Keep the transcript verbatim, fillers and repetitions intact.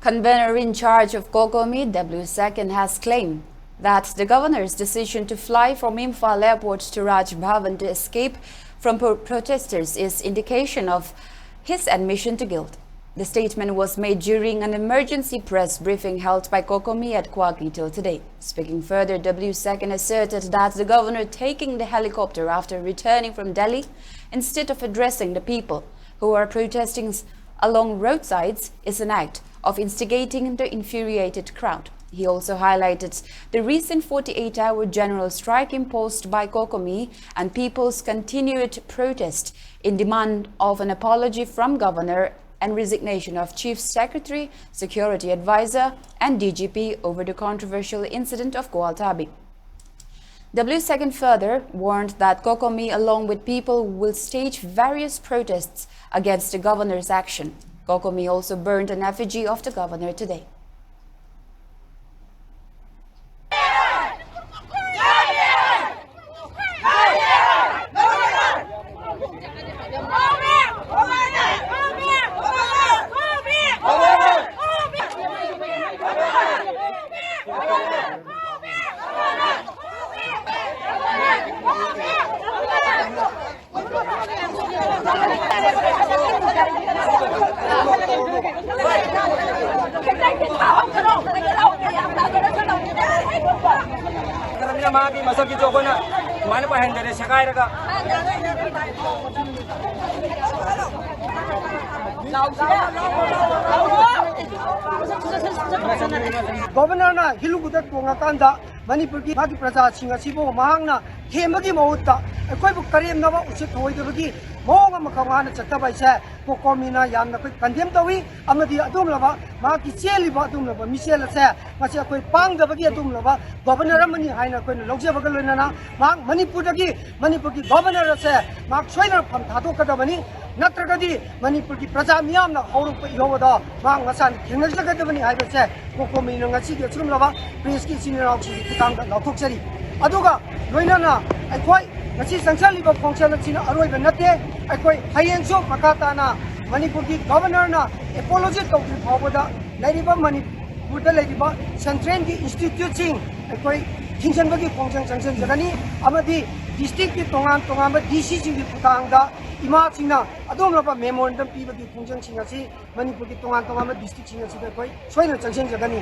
Convener in charge of COCOMI, W Second, has claimed that the governor's decision to fly from Imphal airport to Raj Bhavan to escape from pro- protesters is indication of his admission to guilt. The statement was made during an emergency press briefing held by COCOMI at Kuakitol today. Speaking further, W Second asserted that the governor taking the helicopter after returning from Delhi instead of addressing the people who are protesting s- along roadsides is an act of instigating the infuriated crowd. He also highlighted the recent forty-eight hour general strike imposed by COCOMI and people's continued protest in demand of an apology from governor and resignation of chief secretary, security advisor, and D G P over the controversial incident of Gwaltabi. W Second further warned that COCOMI, along with people, will stage various protests against the governor's action. COCOMI also burned an effigy of the governor today. ꯅꯠꯇ꯭ꯔꯕꯅꯤꯅ ꯃꯥꯒꯤ ꯃꯁꯛꯁꯤꯁꯨ ꯑꯩꯈꯣꯏꯅ ꯁꯨꯃꯥꯏꯅ ꯄꯥꯏꯍꯟꯗꯔꯦ ꯁꯦꯒꯥꯏꯔꯒ꯫ ꯒꯣꯕꯔꯅꯔꯅ ꯍꯤꯂꯨꯕꯗ ꯇꯣꯡꯉꯀꯥꯟꯗ ꯃꯅꯤꯄꯨꯔꯒꯤ ꯃꯥꯒꯤ ꯄ꯭ꯔꯖꯥꯁꯤꯡ ꯑꯁꯤꯕꯨ ꯃꯍꯥꯛꯅ ꯊꯦꯝꯕꯒꯤ ꯃꯍꯨꯠꯇ ꯑꯩꯈꯣꯏꯕꯨ ꯀꯔꯦꯝꯅꯕ ꯎꯁꯤꯠ ꯊꯑꯣꯏꯗꯕꯒꯤ ꯃꯑꯣꯡ ꯑꯃꯈꯛ ꯃꯥꯅ ꯆꯠꯊꯕ ꯍꯥꯏꯁꯦ ꯀꯣꯀꯣꯃꯤꯅ ꯌꯥꯝꯅ ꯑꯩꯈꯣꯏ ꯀꯟꯗꯦꯝ ꯇꯧꯏ꯫ ꯑꯃꯗꯤ ꯑꯗꯨꯒꯨꯝꯂꯕ ꯃꯍꯥꯛꯀꯤ ꯆꯦꯜꯂꯤꯕ ꯑꯗꯨꯒꯨꯝꯂꯕ ꯃꯤꯆꯦꯜ ꯑꯁꯦ ꯃꯁꯤ ꯑꯩꯈꯣꯏ ꯄꯥꯡꯗꯕꯒꯤ ꯑꯗꯨꯒꯨꯝꯂꯕ ꯒꯣꯕꯔꯅꯔ ꯑꯃꯅꯤ ꯍꯥꯏꯅ ꯑꯩꯈꯣꯏꯅ ꯂꯧꯖꯕꯒ ꯂꯣꯏꯅꯅ ꯃꯍꯥꯛ ꯃꯅꯤꯄꯨꯔꯗꯒꯤ, ꯃꯅꯤꯄꯨꯔꯒꯤ ꯒꯣꯕꯔꯅꯔ ꯑꯁꯦ ꯃꯍꯥꯛ ꯁꯣꯏꯗꯅ ꯐꯝ ꯊꯥꯗꯣꯛꯀꯗꯕꯅꯤ꯫ ꯅꯠꯇ꯭ꯔꯒꯗꯤ ꯃꯅꯤꯄꯨꯔꯒꯤ ꯄ꯭ꯔꯖꯥ ꯃꯤꯌꯥꯝꯅ ꯍꯧꯔꯛꯄ ꯏꯍꯧ ꯑꯗꯣ ꯃꯍꯥꯛ ꯃꯁꯥꯅ ꯊꯦꯡꯅꯖꯒꯗꯕꯅꯤ ꯍꯥꯏꯕꯁꯦ ꯀꯣꯀꯣꯃꯤꯅ ꯉꯁꯤꯒꯤ ꯑꯁꯤꯒꯨꯝꯂꯕ ꯄ꯭ꯔꯦꯁꯀꯤ ꯏꯆꯤꯟ ꯏꯅꯥꯎꯁꯤꯡꯒꯤ ꯈꯨꯠꯊꯥꯡꯗ ꯂꯥꯎꯊꯣꯛꯆꯔꯤ꯫ ꯑꯗꯨꯒ ꯂꯣꯏꯅꯅ ꯑꯩꯈꯣꯏ ꯉꯁꯤ ꯆꯪꯁꯜꯂꯤꯕ ꯈꯣꯡꯆꯠ ꯑꯁꯤꯅ ꯑꯔꯣꯏꯕ ꯅꯠꯇꯦ꯫ ꯑꯩꯈꯣꯏ ꯍꯌꯦꯡꯁꯨ ꯃꯈꯥ ꯇꯥꯅ ꯃꯅꯤꯄꯨꯔꯒꯤ ꯒꯣꯕꯔꯅꯔꯅ ꯑꯦꯄꯣꯂꯣꯖꯤ ꯇꯧꯗ꯭ꯔꯤ ꯐꯥꯎꯕꯗ ꯂꯩꯔꯤꯕ ꯃꯅꯤꯄꯨꯔꯗ ꯂꯩꯔꯤꯕ ꯁꯦꯟꯇ꯭ꯔꯦꯜꯒꯤ ꯏꯟꯁꯇꯤꯇ꯭ꯌꯨꯠꯁꯤꯡ ꯑꯩꯈꯣꯏ ꯊꯤꯡꯖꯤꯟꯕꯒꯤ ꯈꯣꯡꯖꯪ ꯆꯪꯁꯤꯟꯖꯒꯅꯤ ꯑꯃꯗꯤ ꯗꯤꯁꯇ꯭ꯔꯤꯛꯀꯤ ꯇꯣꯉꯥꯟ ꯇꯣꯉꯥꯟꯕ ꯗꯤ ꯁꯤꯁꯤꯡꯒꯤ ꯈꯨꯠꯊꯥꯡꯗ ꯏꯃꯥꯁꯤꯡꯅ ꯑꯗꯣꯝꯂꯕ ꯃꯦꯃꯣꯔꯦꯟꯗꯝ ꯄꯤꯕꯒꯤ ꯈꯣꯡꯖꯪꯁꯤꯡ ꯑꯁꯤ ꯃꯅꯤꯄꯨꯔꯒꯤ ꯇꯣꯉꯥꯟ ꯇꯣꯉꯥꯟꯕ ꯗꯤꯁꯇ꯭ꯔꯤꯛꯁꯤꯡ ꯑꯁꯤꯗ ꯑꯩꯈꯣꯏ ꯁꯣꯏꯗꯅ ꯆꯪꯁꯤꯟꯖꯒꯅꯤ꯫